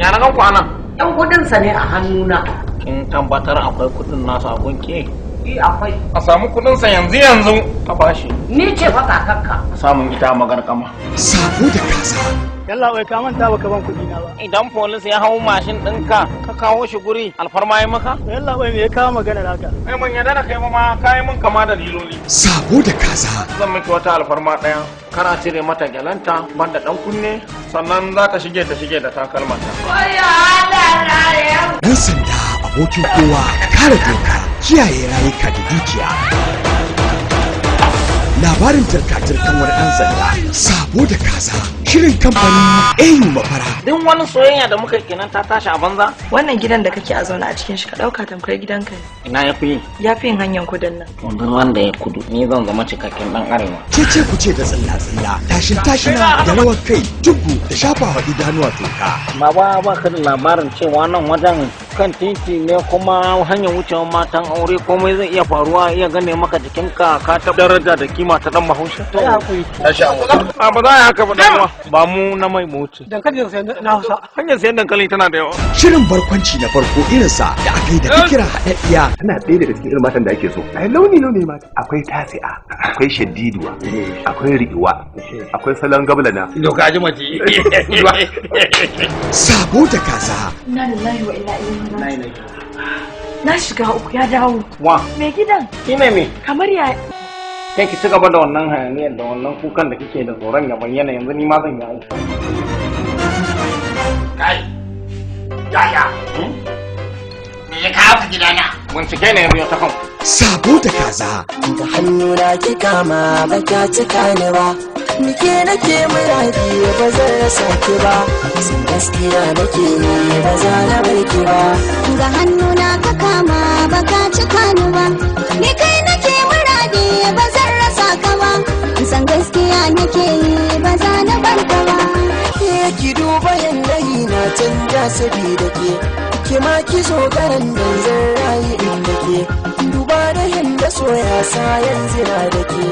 Ya na gan ku anan? Yan kudinsa ne a hannuna. Kin tabbatar akwai kudin nasa a gunki? Eh, akwai. A samu kudinsa yanzu yanzu a bashi. Ni ce fa kakakka. Samun ita magarkama. Sabo da Kaza. Yalla bai ka manta baka ban kuɗi na ba. Idan polis ya hau mashin ɗinka ka kawo shi guri, alfarma ya maka? Yalla bai, me ya kawo maganar haka? Ai mun yarda da kai ba ma, kayi mun kama da diloli. Sabo da Kaza. Zan miki wata alfarma ɗaya. Kara cire mata gyalanta banda ɗan kunne, sannan za ta shige ta shige da takalmanta. Ɗan sanda abokin kowa, kare doka, kiyaye rayuka da dukiya. Labarin turka-turkan wani ɗan sanda, Sabo da Kaza. Shirin kamfanin AU Mafara. Duk wani soyayya da muka kenan ta tashi a banza. Wannan gidan da kake a zaune a cikin shi, ka ɗauka tamkar gidanka ne. Ina ya fi yi? Ya fi yin hanyar kudin nan. Duk wanda ya kudu, ni zan zama cikakken ɗan arewa. Cece kuce da tsilla-tsilla, tashin tashina da rawar kai, tugu da shafawa idanuwa toka. Baba, ba ka da labarin cewa nan wajen kan titi ne kuma hanyar wucewar matan aure, komai zai iya faruwa, iya gane maka jikinka, ka ta daraja da kima ta dan Bahaushe. A ba za a yi haka ba, dan uwa. Ba mu na mai mu wuce. Dankalin sai na Hausa. Hanyar sayan dankali tana da yawa. Shirin barkwanci na farko irinsa da aka yi da fikira haɗaɗɗiya. Tana ɗaya daga cikin irin matan da ake so. Ai launi launi mata. Akwai tasi'a, akwai shaddiduwa, akwai ri'iwa, akwai salon gablana. Doka ji mace. Sabo da Kaza. Inna lillahi wa inna ilaihi raji'un. Na shiga uku, ya dawo. Wa? Mai gidan. Shi ne me? Kamar ya Kai, ki ci gaba da wannan hayaniyar da wannan kukan da kike da tsoron ya bayyana, yanzu ni ma zan yi aiki. Kai. Yaya. Me ya kawo ka gidana? Bincike ne ya biyo ta kan. Sabo da Kaza. Ga hannuna ki kama, ba kya cika ni ba. Nike nake muradi, ba zan rasa ki ba. Sun gaskiya nake yi, ba za na bar ki ba. Ga hannuna ka kama, ba ka cika ni ba. Ni kai nake muradi, ba zan rasa ka ba. San gaskiya nake yi, ba za na bar ka ba. Ke ki duba yanayi na canja sabida ke. Ki ma ki zo garan dan zan rayu inda ke. Duba da yanda soya sa yanzu na da ke.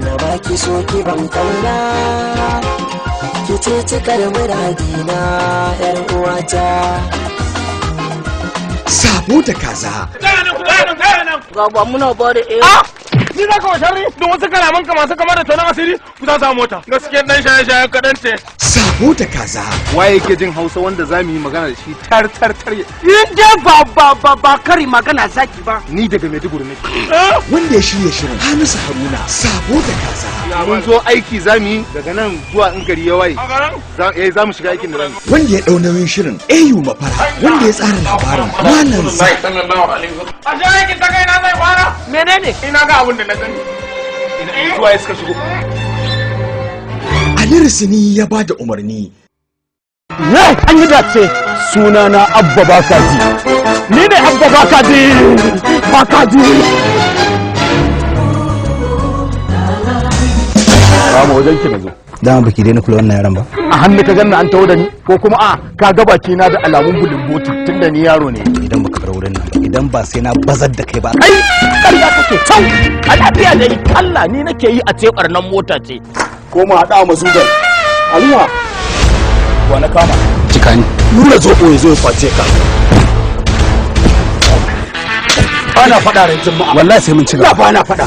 Na baki so ki ban kauna. Ki ce cikar muradina yar uwata. Sabo da Kaza. Ga ba muna ba da eh. Ni za ka wa sharri don wasu kalaman ka masu kama da tonon asiri, ku za samu mota. Gaskiyar dan shaye-shaye kaɗan ce. Sabo da Kaza. Waye yake jin Hausa wanda za mu yi magana da shi tar tar tar? In dai ba kari magana zaki ba. Ni daga Maiduguri nake. Wanda ya shirya shirin, Hamisu Haruna. Sabo da Kaza. Mun zo aiki za mu yi daga nan zuwa in gari ya waye. Za mu shiga aikin da za mu yi. Wanda ya ɗau nauyin shirin, AU Mafara. Wanda ya tsara labarin, Malam Zai. Sallallahu alaihi wasallam. A shi aikin ta kai na zai fara. Menene? Ina ga abin da na gani. Ina zuwa ya suka shigo. Ali Risini ya ba da umarni. An yi dace, sunana Abba Bakaji. Ni ne Abba Bakaji. Bakaji. Ba mu wajen ki na zo. Dama baki daina kula wannan yaran ba. A hannu ka ganna an taho da ni, ko kuma a ka ga baki na da alamun bulumboti tunda ni yaro ne. Idan baka bar wurin nan ba, idan ba sai na bazar da kai ba. Kai, ƙarya kake can a lafiya dai, Allah ni nake yi a ce ɓarnan mota ce. Ko mu haɗa mazugal. Aliya. Wa na kama? Cika ni. Nura zoɓo ya zo ya kwace ka. Ba na faɗa ran Juma'a. Wallahi sai mun ci gaba. Ba na faɗa.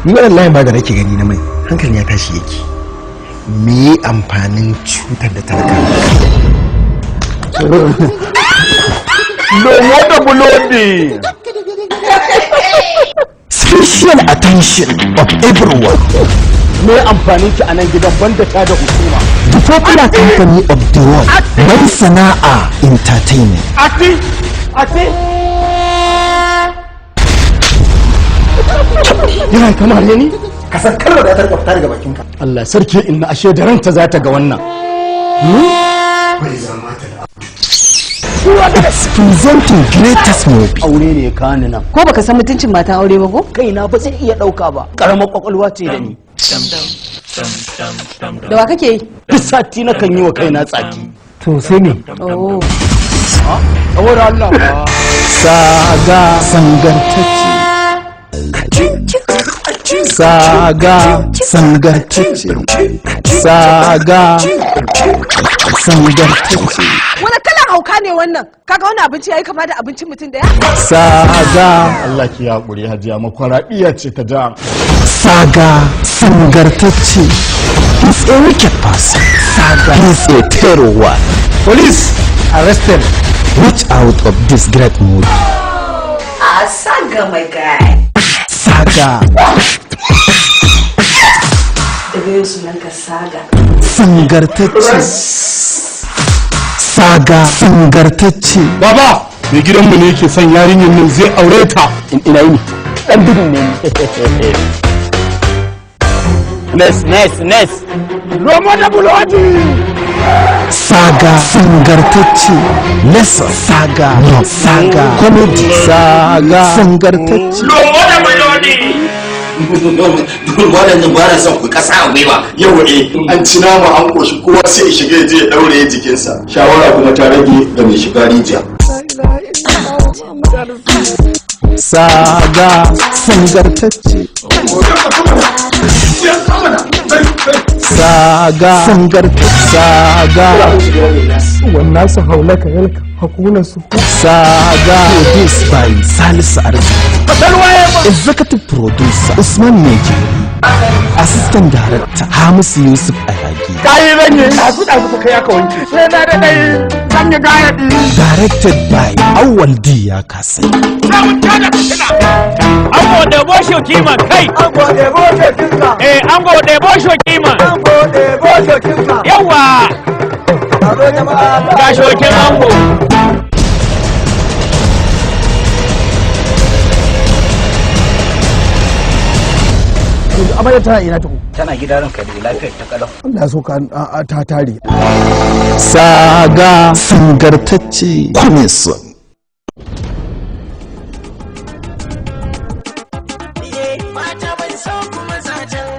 Ni wannan layin ba da nake gani na mai hankali ya tashi yake. Me amfanin cutar da talaka? Lomo da bulodi. Special attention of everyone. Me amfanin ki a nan gidan banda ta da hukuma? The popular company of the world, Mai Sana'a Entertainment. Ati, ati. Yana kamar ni? Ka san kalmar da ta rika fita daga bakinka. Allah sarki, inna ashe da ranta za ta ga wannan. Presenting greatest movie. Aure ne ya kawo ni nan. Ko baka san mutuncin matan aure ba ko? Kaina ba zai iya ɗauka ba. Ƙaramar ƙwaƙwalwa ce da ni. Da wa kake yi? Duk sati na kan yi wa kaina tsaki. To sai ne. Oh. Saboda Allah. Saga sangartacce. Saga sangartacce. Saga sangartacce. Wani kalan hauka ne wannan? Kaga wani abinci yayi kama da abincin mutum daya? Saga. Allah ki haƙuri hajiya, makwaraɗiya ce ta ja. Saga sangartacce. He's a wicked person. Saga. He's a terror one. Police arrest him. Reach out of this great movie. A saga my guy. Saga. Daga yau sunanka Saga. Sangartacce. Saga sangartacce. Baba, mai gidanmu ne yake son yarinyar nan zai aure ta. Ina yini. Dan bidin ne. Nes nes nes. Romo da bulodi. Saga sangartacce. Lesson. Saga. No. Saga. Comedy. Saga sangartacce. Lomo da bulodi. Waɗannan ba na son ku kasa a gwiwa. Yau eh an ci nama an koshi, kowa sai ya shiga ya je ya daure jikinsa. Shawara kuma ta rage ga mai shiga rijiya. Saga sangartacce. Saga sangartacce. Saga. Wannan su haulaka yalka hakuna su. Saga. Produced by Salisu Arziki. Executive Producer Usman Meji. Assistant Director Hamisu Yusuf Ayagi. Kayi zan yi. Ɗazu ɗazu fa kai aka wanke. Sai na da dai zan yi gaya ɗi. Directed by Awal D. Ya Kasai. Ango ɗebo shokiman kai. Ango ɗebo shokinka. Eh, ango ɗebo shokiman. Ango ɗebo shokinka. Yawa. Ga shokin ango. Amarya tana ina tuku? Tana gida ranka da lafiyar ta kalau. Allah so ka ta tare. Saga sangartacce. Coming soon. Mata ban so kuma zajen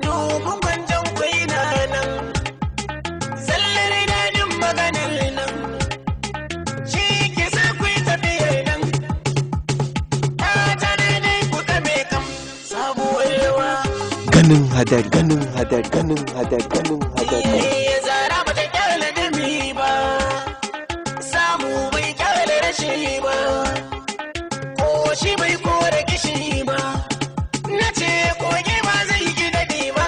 domin gwanjan kwai na nan zallar daɗin maganar nan shi ke sa ku yi tafiyar nan mata na dai ku kame kam sabuwar rawa. Ganin hadari, ganin hadari, ganin hadari, ganin hadari. Ya zara bata kyale dami ba, samu bai kyale rashi ba, ko shi bai kore kishi ba, na ce koge ba zai ki daɗi ba,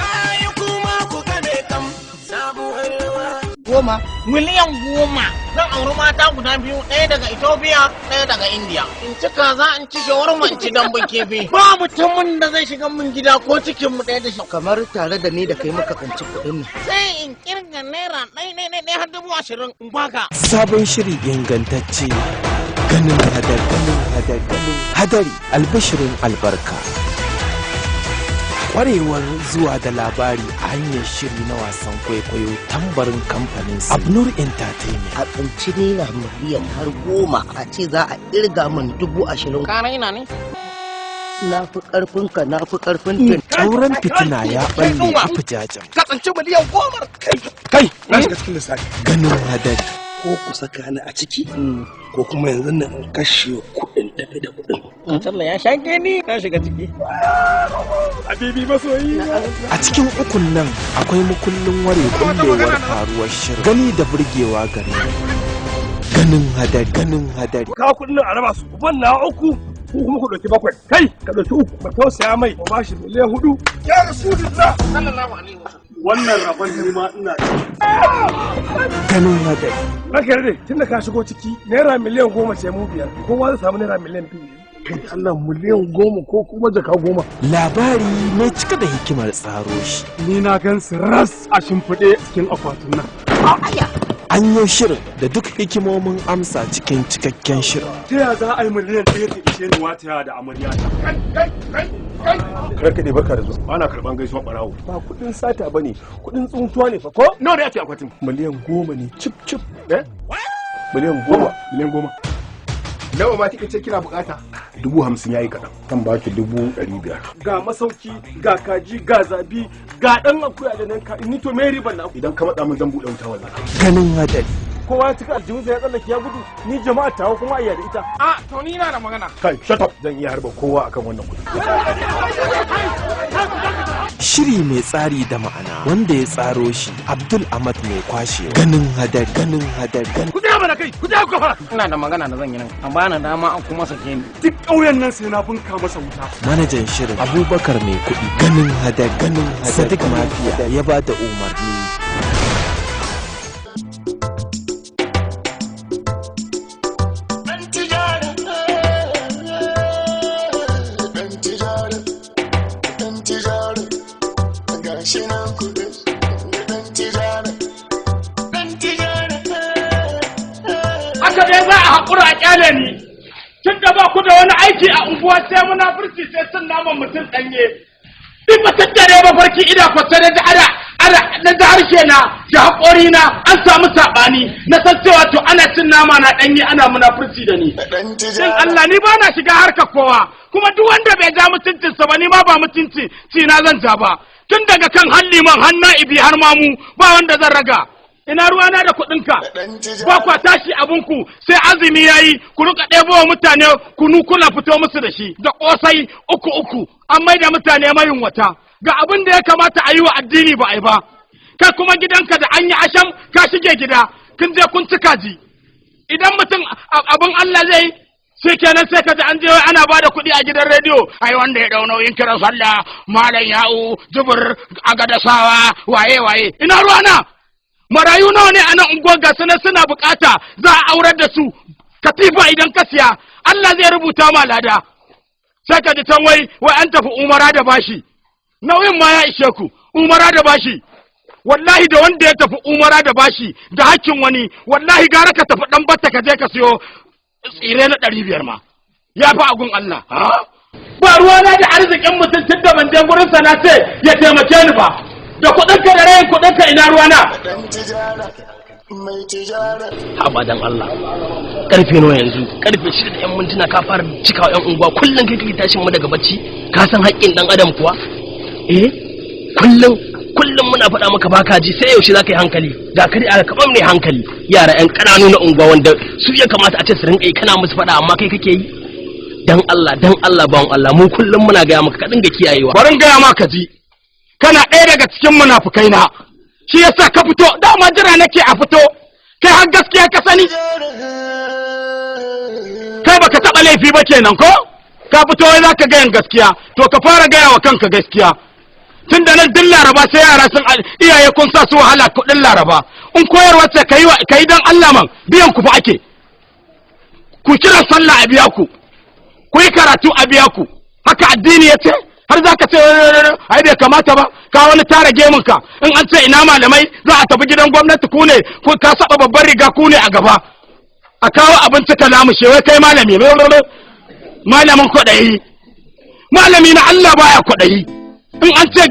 bayan kuma ku kame kam sabuwar rawa. 10 miliyan 10 zan auri mata guda biyu, ɗaya daga Ethiopia, ɗaya daga India. In ci kaza, in ci shawarma, in ci dambun kifi. Ba mutumin da zai shiga mun gida ko cikin mu ɗaya da shi. Kamar tare da ni da kai muka tsinci kuɗin nan. Sai in kirga naira ɗaya ɗaya ɗaya har 20,000 in baka. Sabon shiri ingantacce. Ganin hadari, ganin hadari, ganin hadari, albishirin albarka. Kwarewar zuwa da labari a hanyar shiri na wasan kwaikwayo tambarin kamfanin Abnur Entertainment. A tsinci naira miliyan har 10 a ce za a irga min 20,000. Ka raina ne? Na fi ƙarfin ka, na fi ƙarfin tun. Auren fitina ya balle a fujajen. Ka tsinci miliyan 10. Kai, na shiga cikin lissafi. Ganin hadari. Ko ku saka ni a ciki ko kuma yanzu nan in kashe kuɗin tafi da kuɗin. Talla ya shage ni na shiga ciki. Habibi masoyi. A cikin ukun nan akwai mukullin ware kullewar faruwar shirin. Gani da burgewa gare ni. Ganin hadari, ganin hadari. Kawo kuɗin nan a raba su. Uban na uku, ku kuma ku ɗauki 7. Kai, ka ɗauki 3. Ba tausaya mai, ba bashi miliyan 4. Ya Rasulullah. Sallallahu alaihi wasallam. Wannan rabon ni ma ina ci. Ganin hadari. Ranka yarda, tun da ka shigo ciki, naira miliyan 10 ce mu biyar. Kowa zai samu naira miliyan 2. Kai Allah, miliyan 10 ko kuma jaka 10. Labari mai cika da hikimar tsaro shi. Ni na gan su ras a shimfiɗe cikin akwatin nan. An yi shirin da duk hikimomin amsa cikin cikakken shirin. Ta ya za a yi miliyan 1 ta ishe ni wata da amarya ta? Kai, kai, kai, kai. Karka dai, barka da zuwa. Ba na karɓan gaisuwar ɓarawo. Ba kuɗin sata ba ne, kuɗin tsuntuwa ne fa ko? Nawa ne ake akwatin? Miliyan 10 ne cip cip. Eh? Miliyan 10. Miliyan 10. Nawa ma kika ce kina bukata? 50,000 yayi kaɗan. Kan baki 500,000. Ga masauki, ga kaji, ga zabi, ga ɗan akuya da nan ka ni to me riban na. Idan ka matsa min zan buɗe wuta wallahi. Ganin hadari. Kowa ya cika aljihunsa ya tsallake ya gudu, ni jama'a tawa kuma iya da ita. A to ni na da magana. Kai, shut up. Zan iya harba kowa akan wannan kuɗi. Shiri mai tsari da ma'ana wanda ya tsaro shi Abdul Ahmad mai kwashewa. Ganin hadari, ganin hadari. Ku tsaya mana kai, ku tsaya ku fara. Ina da magana da zan yi nan, amma na dama an kuma sake ni. Duk ƙauyen nan sai na bunka masa wuta. Manajan shirin Abubakar mai kuɗi. Ganin hadari, ganin hadari. Sadiq Mafiya ya ba da umarni. Haka dai za a haƙura a ƙyale ni tun da ba ku da wani aiki a unguwa sai munafurci sai cin naman mutum ɗanye. In ba tattare ba farki ida kwata da ada ada na da harshe na da haƙori na an samu saɓani na san cewa to ana cin nama na ɗanye ana munafurci da ni. Shin Allah ni ba na shiga harkar kowa kuma duk wanda bai ja mutuncinsa ba ni ma ba mutunci ci na zan ja ba tun daga kan har liman har na'ibi har mamu ba wanda zan raga. Ina ruwana da kuɗinka ba kwa tashi abinku sai azumi yayi ku rika ɗebo wa mutane kunu kuna fito musu da shi da ƙosai uku uku an maida mutane mayunwata ga abin da ya kamata a yi wa addini ba a yi ba kai kuma gidanka da an yi asham ka shige gida kun je kun ci kaji idan mutum abin Allah zai sai kenan sai ka ji an je wai ana bada kuɗi a gidan rediyo ai wanda ya dau nauyin kiran sallah malam ya'u jubur agadasawa waye waye ina ruwana marayu nawa ne a nan unguwar ga sanar suna bukata za a aurar da su katifa idan ka siya Allah zai rubuta ma lada sai ka ji can wai wai an tafi umara da bashi nauyin ma ya ishe ku umara da bashi wallahi da wanda ya tafi umara da bashi da hakkin wani wallahi gara ka tafi dan batta ka je ka siyo tsire na 500 ma ya fi agun Allah ba ruwana da arzikin mutum tun da ban je gurin sa na ce ya taimake ni ba da kuɗinka da rayin kuɗinka ina ruwana. Haba dan Allah. Karfe nawa yanzu? Karfe 6 da 'yan mintuna ka fara cikawa 'yan unguwa kullum kai kake tashin mu daga bacci? Ka san haƙƙin ɗan adam kuwa? Eh? Kullum kullum muna faɗa maka baka ji sai yaushe zaka yi hankali. Ga kare aka kaman ne hankali. Yara 'yan ƙananu na unguwa wanda su ya kamata a ce su rinƙa yi kana musu faɗa amma kai kake yi. Dan Allah dan Allah bawon Allah mu kullum muna gaya maka ka dinga kiyayewa. Bari in gaya maka ji. Kana ɗaya daga cikin munafukai na shi yasa ka fito dama jira nake a fito kai har gaskiya ka sani kai baka taɓa laifi ba kenan ko ka fito wai zaka gayan gaskiya to ka fara gaya wa kanka gaskiya tun da nan duk laraba sai yara sun iyaye kun sa su wahala kuɗin laraba in koyarwa ce ka yi don Allah man biyan ku fa ake ku kira sallah a biya ku ku yi karatu a biya ku haka addini ya ce har za ka ce ai bai kamata ba ka wani tara gemunka in an ce ina malamai za a tafi gidan gwamnati ku ne ka saba babban riga ku ne a gaba a kawo abinci ka lamushe wai kai malami malamin kwaɗayi malami na Allah baya kwaɗayi in an ce